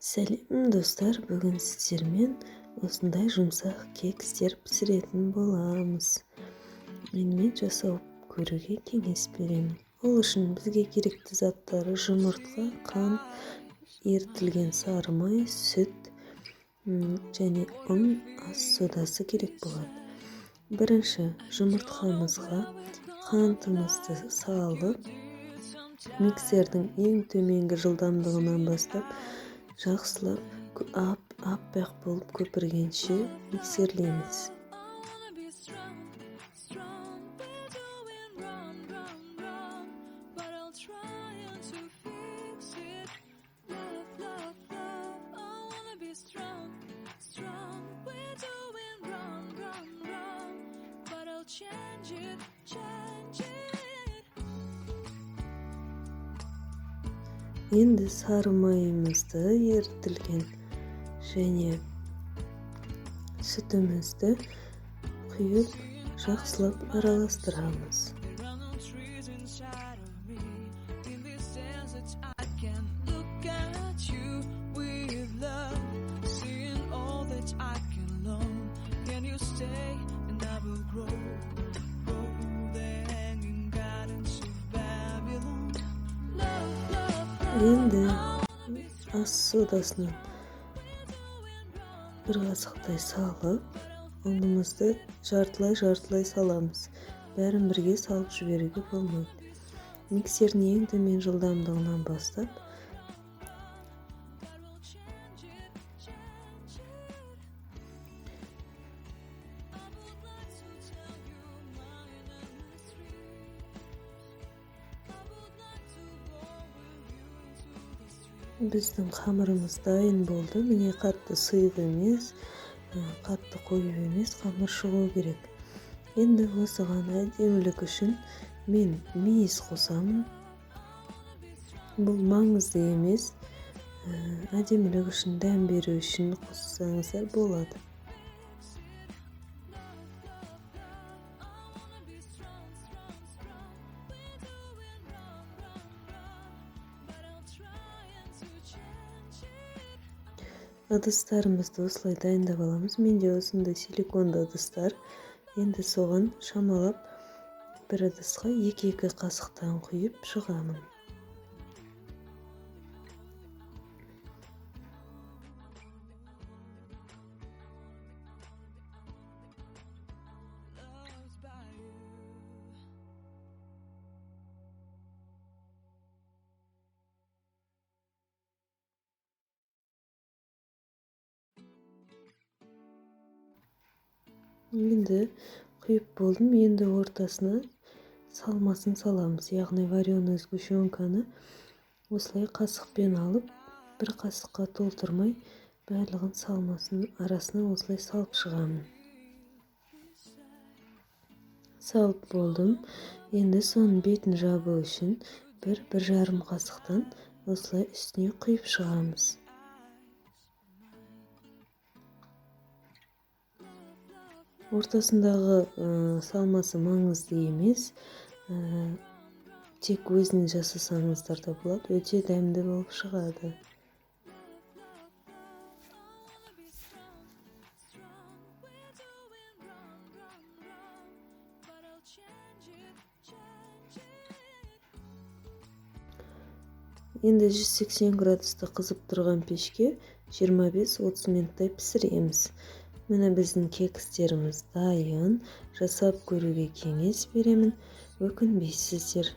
Сәлем, достар! Бүгін сіздермен осындай жұмсақ кекстер пісіретін боламыз. Менімен жасау көруге кеңес беремін. Ол үшін бізге керекті заттары: жұмыртқа, қант, ерітілген сары май, сүт және ұн, ас содасы керек болады. Бірінші жұмыртқамызға қантымызды салып, миксердің ең төменгі жылдамдығынан бастап жақсылап аппақ болып көпіргенше миксерлейміз. Енді сары майымызды, ерітілген, және сүтімізді құйып, жақсылап араластырамыз. Енді ас содасынан бір қасықтай салып, ұнымызды жартылай жартылай саламыз. Бәрін бірге салып жіберуге болмайды. Миксердің ең төмен жылдамдығынан бастап, біздің қамырымыз дайын болды. Міне, қатты сұйық емес, қатты қою емес қамыр шығу керек. Енді осыған әдемілік үшін мен мейіз қосамын. Бұл маңызды емес, әдемілік үшін, дәм беру үшін қоссаңыздар болады. Ыдыстарымызды осылай дайындап аламыз. Менде осындай силиконды ыдыстар. Енді соған шамалап бір ыдысқа екі-екі қасықтан құйып шығамын. Енді құйып болдым. Енді ортасына салмасын саламыз, яғни вареный сгущенканы осылай қасықпен алып, бір қасыққа толтырмай, барлығын салмасын арасына осылай салып шығамын. Салып болдым. Енді соның бетін жабу үшін 1-1,5 қасықтан осылай үстіне құйып шығамыз. Ортасындағы салмасы маңызды емес, тек өзін жасасаңыздар да болады, өте дәмді болып шығады. Енді 180 градуста қызып тұрған пешке 25-30 минуттай пісіреміз. Міне, біздің кекстеріміз дайын. Жасап көруге кеңес беремін, өкінбейсіздер.